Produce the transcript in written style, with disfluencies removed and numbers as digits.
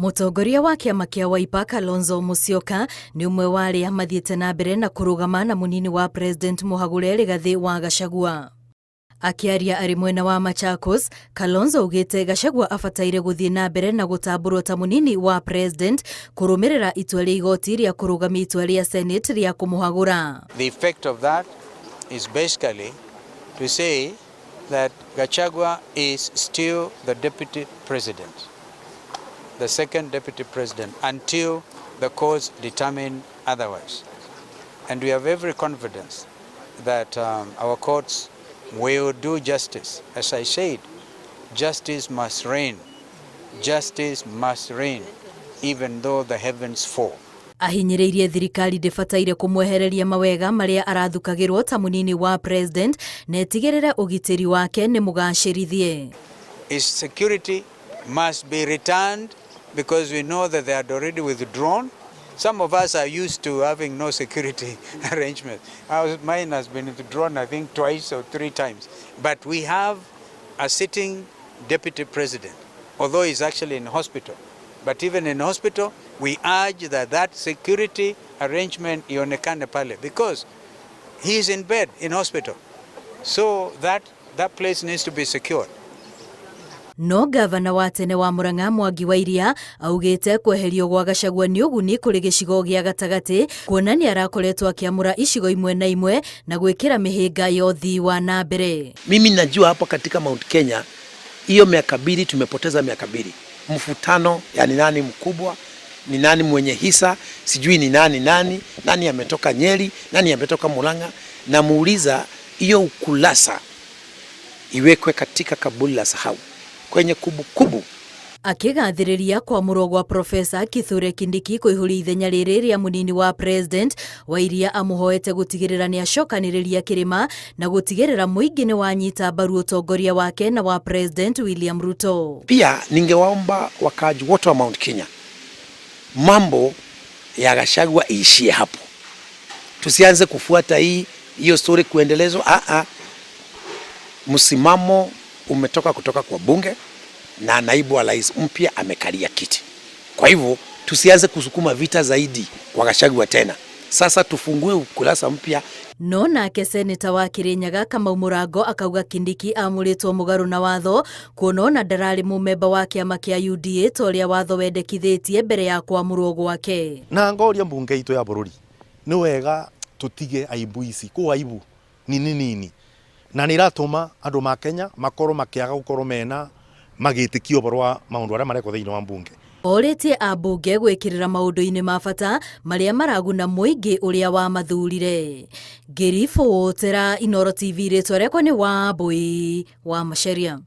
Mũtongoria wa kĩama kĩa Wiper Kalonzo Musyoka nĩ ũmwe wa arĩa mathiĩte na mbere na kũrũgama na mũnini wa President Mũhagũre Rigathĩ wa Gachagua. Akĩaria arĩ mwena wa Machakos, Kalonzo augĩte Gachagua abataire gũthiĩ na mbere na gũtambũrwo ta mũnini wa President kũrũmĩrĩra itua rĩa igoti rĩa kũrũgamia itua rĩa Senate rĩa kũmũhagũra. The effect of that is basically to say that Gachagua is still the deputy president, the second deputy president, until the courts determine otherwise. And we have every confidence that our courts will do justice. As I said, justice must reign. Justice must reign, even though the heavens fall. Ahinyĩrĩirie thirikari ndĩbataire kũmwehereria mawega marĩa arathukagĩrwo ta mũnini wa president na ĩtigĩrĩre ũgitĩri wake nĩ mũgacĩrithie. His security must be returned because we know that they had already withdrawn. Some of us are used to having no security arrangement. Mine has been withdrawn, I think, twice or three times. But we have a sitting deputy president, although he's actually in hospital. But even in hospital, we urge that that security arrangement ionekane pale because he is in bed in hospital. So that place needs to be secured. No gavana wa tene wa Murang'a Mwangi wa Iria augĩte kweherio gwa Gachagua nĩ ũguni kũrĩ gĩcigo gĩa gatagatĩ kuona nĩ arakoretwo akĩamũra icigo imwe na imwe na gwĩkĩra mĩhĩnga ya ũthii wa na mbere. Mimi najua hapa katika Mount Kenya hiyo miaka 2 tumepoteza miaka 2, mvutano ya ni nani mkubwa, ni nani mwenye hisa, sijui ni nani nani, nani ametoka Nyeri, nani ametoka Murang'a. Namuuliza hiyo ukurasa iwekwe katika kaburi la sahau kwenye kumbukumbu. Akĩgathĩrĩria kwamũrwo gwa Profesa Kithure Kindiki kũihũria ithenya rĩrĩ rĩa mũnini wa president, Wairia amũhoete gũtigĩrĩra nĩ acokanĩrĩria kĩrĩma na gũtigĩrĩra mũingĩ nĩ wanyita mbaru ũtongoria wake na wa President William Ruto. Pia ningewaomba wakaaji wote wa Mount Kenya, mambo ya Gachagua iishie hapo, tusianze kufuata hii hiyo story kuendelezwa. Ah ah, msimamo umetoka kutoka kwa bunge na naibu wa rais mpya amekalia kiti. Kwa hivyo tusianze kusukuma vita zaidi kwa Gachagua tena. Sasa tufungue ukurasa mpya. No nake seneta wa Kirinyaga Kamau Mũrango akauga Kindiki amũrĩtwo mũgarũ na watho kuona ona ndararĩ mũmemba wa kĩama kĩa UDA ta ũrĩa watho wendekithĩtie mbere ya kwamũrwo gwake. Na ngoria mbunge itu ya bururi ni wega tutige aibu ici ku aibu nini nini na nä iratũma andũ ma Kenya makorwo makiaga gukorwo mena magĩtĩkia ũhoro wa maũndũ arĩa marekwo thĩinĩ wa mbunge. Orĩtie ambunge gwĩkĩrĩra maũndũ-inĩ ma bata marĩa maraguna mũingĩ ũrĩa wamathurire. Ngĩribotera Inooro TV, rĩtwa rĩakwa nĩ Wambui wa Macharia.